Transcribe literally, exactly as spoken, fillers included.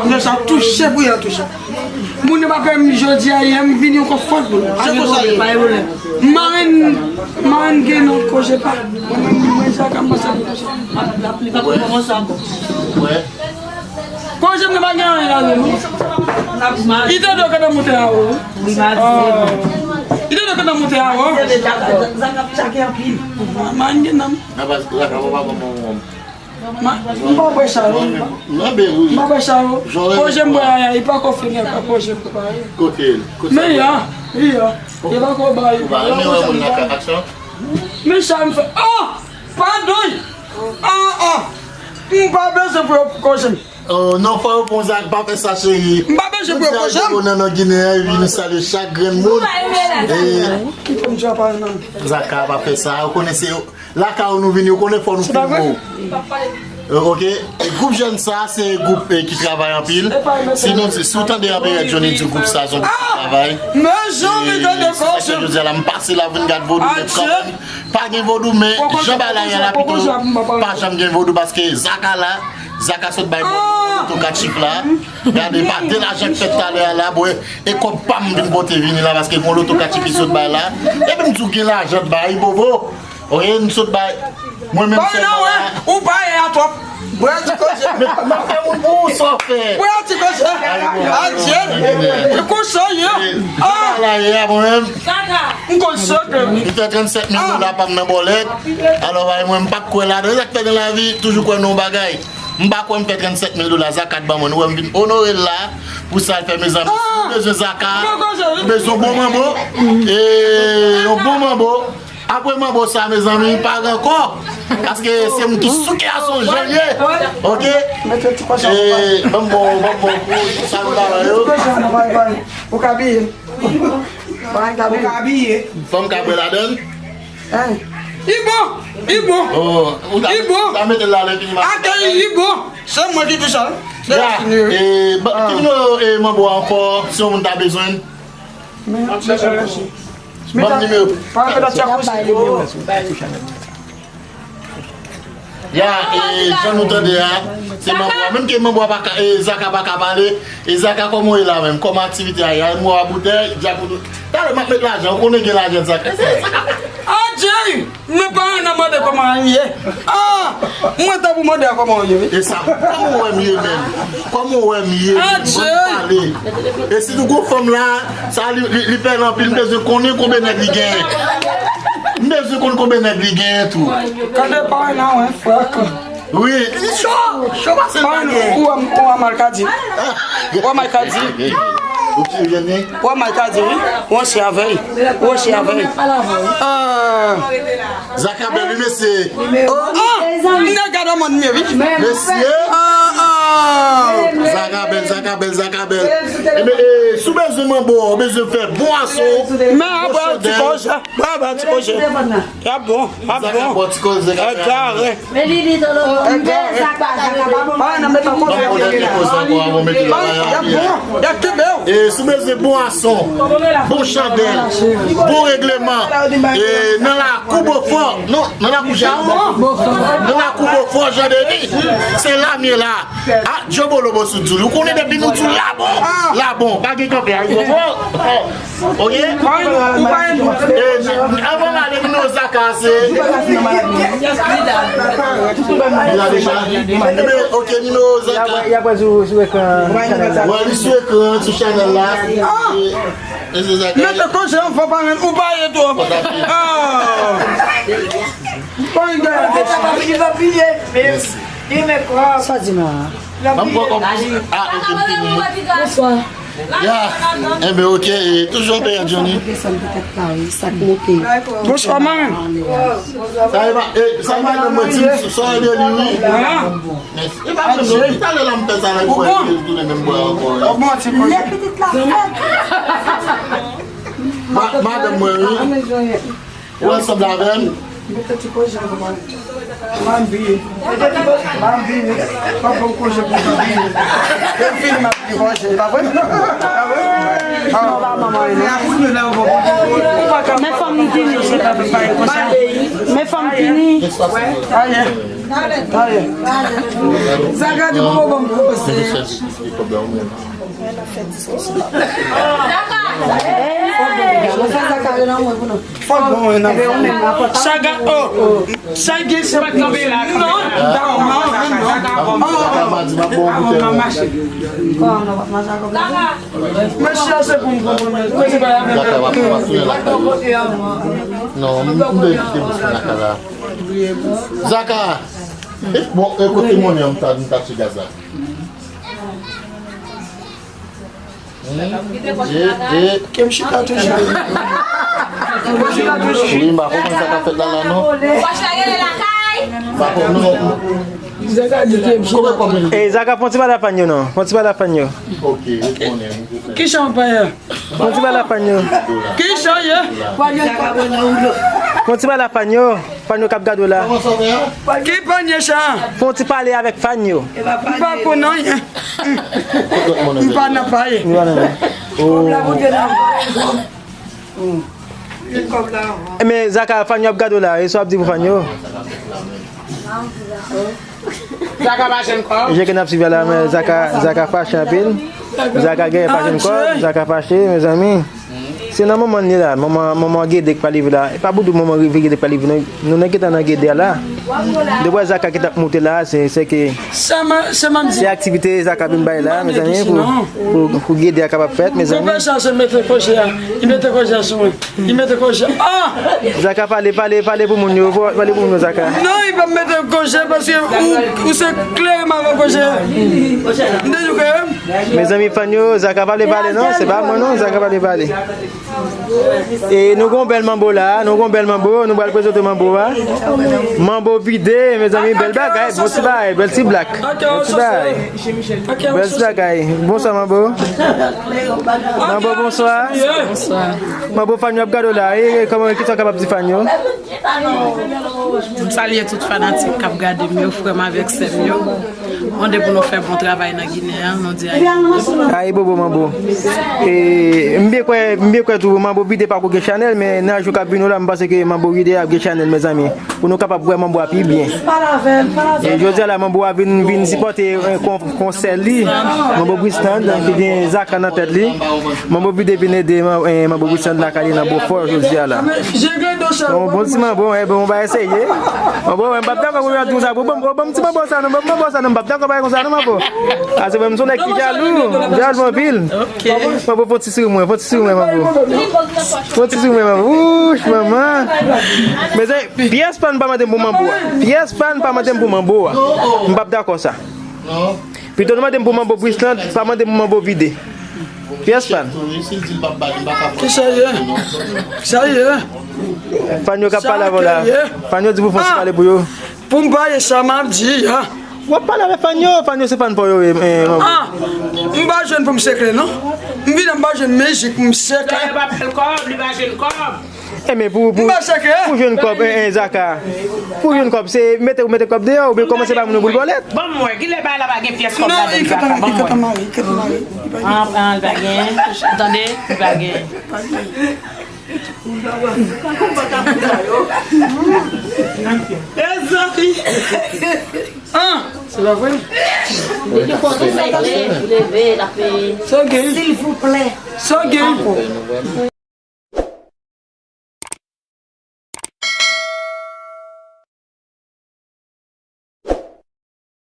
Nèg sa touche pou y al touche. Moun yo pa pè m jodi a, yè m vini yon kòk fòt. Se konsa l ye. Marenn, marenn gen nan konje pa. Mwen menm, mwen sa ka m pase pou konje. Konje m pa gen anyen ladan l. Ide de ke nan moute a ou. Ide de ke nan moute a ou. Marenn gen nan. M pa bwè sa yo. M pa bwè sa yo. Konje m bwè a, li pako fini ankò, konje m prepare. Kote l? Men ya, li ya. Li pako bay. Men sa m fè. Oh! Padon! Ah, ah! M pa bezwen pou yo konje m. Oh, non, fò yo pon zak, pa fè sa, cheri. M pa bezwen pou yo konje m. Nan non Ginen an, epi nou salye chak grenn moun. Kite m djòl pa nan. Zaka, pa fè sa. Ou konnen se lakay ou nou vini, ou konnen fò nou fè gwo. Ok? E gwoup jèn sa, se gwoup eh, ki travay anpil. Si nou, si ou tande an peryòd Johnny di gwoup sa, se yon gwoup ki travay. E se sa k fè jodi a la, m pase la, vin gad vodou, men kanmenm, pa gen vodou, men jan bagay la ye a la, pito pa janm gen vodou, paske Zaka la, Zaka sot bay mwen loto kat chif la. Gade, pa de lajan k fèt talè a la, bwè, e kòb pa m vin pote vini la, paske gon loto kat chif li sot bay la. Epi m di w gen lajan t bay, bobo. Oke, m sot bay. Mwen menm sèlman la. Ou pa ye a twòp. Bwè ti koze. Men m ap fè moun pou ou, sa w fè. Bwè ti koze. Adye. E konsa ye. Jan bagay la ye a, mwen menm. M konn sa ke. M fè trannsenk mil dola pa m nan bòlèt. Alò, bay mwen, m p ap kwè ladan. E sa k fè nan lavi, toujou kwè nan yon bagay. M pa kwè m fè trannsenk mil dola Zaka t ban mwen. Nou wè m vin onore l la pou sa l fè, mezanmi. Si nou bezwen Zaka, nou bezwen yon bon manbo. E yon bon manbo. Apre manbo sa, mezanmi, pa gen ankò. Paske se moun ki souke a se yon jan l ye. Ok? E, ban m bon, ban m bon kou, sa m ba yo. Ou ka biye. Ou ka biye. Fò m ka bwè ladan l? Hein? Li bon, li bon. Oh, ou ta, li bon. Ou ta mete l la lè fini. Akèy li bon. Se mwen ki di sa. Ya, e, ba, ki nimewo, e, manbo a ankò, si yon moun ta bezwen l? Men, ban m nimewo. Pa fè la tchak. Ya, e, jan nou tande a, se manbo a. Menm ke manbo a pa ka, e, Zaka pa ka pale, e, Zaka kòman w ye la menm? Kòman aktivite a ye? Al mwa boutèy, djak ou. Talè m ap met lajan, ou konnen gen lajan Zaka. Adjey! Men pa nan mande kòman m ye. Ah! Mwen ta pou mande a kòman w ye, wi. E sa, kòman w wè m ye menm? Kòman w wè m ye menm? Adjey! Ban m pale. E sitou gwo fanm la, sa li, li, li pè l anpil, m bezwen konnen konbyen nèg li genyen. M bezwen konn konbyen nèg li genyen tou. Kande pa nan wè frè. Wi, li cho, cho pase bagay. Ou wè, ou wè Malkadi. Ou wè Malkadi. Ou ki jwenn li? Ou wè Malkadi, wi. Ou anche avè l. Ou anche avè l. Ah. Zaka bèl, wi, mesye. Oh, ah, m te gade mòn mye, wi. Mesye. Ah, ah. Zaka bèl, Zaka bèl, Zaka bèl. Ebyen, eh, si w bezwen manbo, ou bezwen fè bon ason, men apre ti koze. Baba ti koze. Y ap bon, y ap bon. Zaka bò ti koze, Zaka. Egare. Men li di dolo. Egare. Zaka, Zaka pa bon. Pa nan met ankò. Ban m yon dènye koze ankò avan w mete l la. Y ap bon. Y ap kenbe w. E si w bezwen bon ason, bon chandèl, bon regleman, e nan lakou Bofò, non, nan lakou Jayou, nan lakou Bofò, Jan Deni, se la m ye la. Ah, Djobolo Bosou di w, ou konnen depi nou di w la bon, la bon, pa gen kanpe a, Bofò. Ok? E, anvan m ale, nimewo Zaka se. Li la deja. Ebyen, ok, nimewo Zaka. Y ap wè sou, sou ekran chanèl la. Wè li sou ekran, sou chanèl la. E, e se Zaka. Mete koze anfan parenn, ou pa ye twòp. Ah. Pa yon gade. Sa di m la? Ban m pran kòb. Ah, ok, m fini. Bonswa. Ya, enben, ok, e toujou anpè Johnny. Desann petèt la, wi, sa k monte. Bonswa, manmi. Sa e pa, e, sa e madanm mwen, di m, sa e de li, wi. Mèsi. E pa vre, non, talè la m fè sa la, pou l tounen menm bò ankò, wi. Lè pitit la fèt. Ma-, madanm mwen, wi. Ou ansanm avè m? Mete ti koze anvan. M ap biye. M ap biye. Pa pran koze pou m biye. Fini m ap di konsa, pa vre? Pa vre? Men fanm tini. Men fanm tini. Aye. Aye. Sa gade pou mwen ban m konsèy. Fòk bon, wi, nan. Sa gade, oh. Sa gen se pa kanpe la. Non, non, non, non. Mesye, se pou m konprann. Mwen se pa la menm. Non, m te kite bouch mwen nan kay la. Zaka! E, bon, e kote monnen an m ta, m ta tchwe gaz la? Hmm? E, e. Ke m chita toujou. Ke m chita toujou. Wi, m pa konprann sa k ap fèt la, la, non. M pa konprann, non. Zaka di ke m chita. Kòman, kòman? E, Zaka, fè yon ti pale a fan yo, non. Fè yon ti pale a fan yo. Ok, ret konnen. Ki jan w pa ye? Fè yon ti pale a fan yo. Ki jan w ye? Fè yon ti pale a fan yo. Fan yo k ap gade w la. Ki panye sa? Fè yon ti pale avèk fan yo. M pa konn anyen. M pa nan pale. M pa nan pale. Men Zaka, fan yo ap gade w la. E sa w ap di pou fan yo? Zaka pa jwenn kòb. Je ke n ap swiv la, men Zaka, Zaka fache anpil. Zaka genyen pa jwenn kòb, Zaka fache, mezanmi. Se nan moman li la, moman, moman Gede k pa leve la. E pa pou di moman Gede k pa leve, non. Nou nan gentan nan Gede a la. Depi Zaka ki t ap moute la, se, se ke se aktivite Zaka vin bay la, mezanmi, pou, pou, pou Gede a kapab fèt, mezanmi. Konpè sa se mete koze a. Li mete koze a sou mwen. Li mete koze a. Ah! Zaka, pale, pale, pale pou moun yo. Pale pou moun yo, Zaka. Non, li pa mete koze paske ou, ou se klere m avè koze a. M te di w ke Mezanmi, fan yo, Zaka pale pale non, se pa mwen non, Zaka pale pale. E nou gon bèl manbo la, nou gon bèl manbo, nou pral prezante manbo a. Manbo vide, mezanmi, bèl bagay, bon ti bagay, bèl ti blak. Bèl ti bagay. Bèl ti bagay. Bonswa, manbo. Manbo, bonswa. Manbo, fan yo ap gade w la, e kòman, kisa w kapab di fan yo? M salye tout fanatik k ap gade m yo, frè m avèk sè m yo. Mande pou nou fè bon travay nan Ginen an, nou di Ayibobo. Ayibobo, manbo. E, m byen kwè, m byen kwè tou, manbo vide pako gen chanèl, men nan jou k ap vini yo la, m panse ke manbo vide ap gen chanèl, mezanmi. Pou nou kapab wè manbo a pi byen. E, jodi a la, manbo a vin, vin sipòte, e, kon-, konsè li. Manbo Bristan, ki gen Zaka nan tèt li. Manbo vide vin ede, e, manbo Bristan lakay li nan Bofò jodi a la. Bon, bon ti manbo, e, bon, on va essayer. Manbo, mwen p ap dakò pou yo di sa. Bon, bon, bon, bon ti manbo sa, non, bon, manbo sa, non, m p ap dakò bagay konsa, non, manbo. Ase mwen, m se yon nèg ki jalou, jalou anpil. Manbo, fon ti sou mwen, fon ti sou mwen, manbo. Fon ti sou mwen, manbo. Wouch, manman. Mezanmi, pyès fan pa mande m pou manbo a. Pyès fan pa mande m pou manbo a. M p ap dakò sa. Pito nou mande m pou manbo Bristan, pa mande m pou manbo vide. Pyès fan. Kisa ye? Kisa ye? Fan yo k ap pale avè w la. Fan yo di pou fon ti pale pou yo. Pou m pale sa m ap di a. W ap pale avèk fan yo, fan yo se fan pa w yo ye, e, manbo. Ah, m pa jwenn pou m sekrè non. M vin m pa jwenn mizik pou m sekrè. Li pa bèl kòb, li pa jwenn kòb. E men pou, pou, pou jwenn kòb, e, e, Zaka. Pou jwenn kòb, se mete, ou mete kòb deyò, oubyen kòmanse bay moun yo boul bòlèt. Ban m wè, kilè bagay la pa gen pyès kòb ladan l, Zaka, ban m wè. An, an, li pa gen. Tande, li pa gen. Mezanmi. Ah, se pa vre? Li te konn sekrè, leve, l ap peye. Sa gen? Silvouplè. Sa gen? Ankò.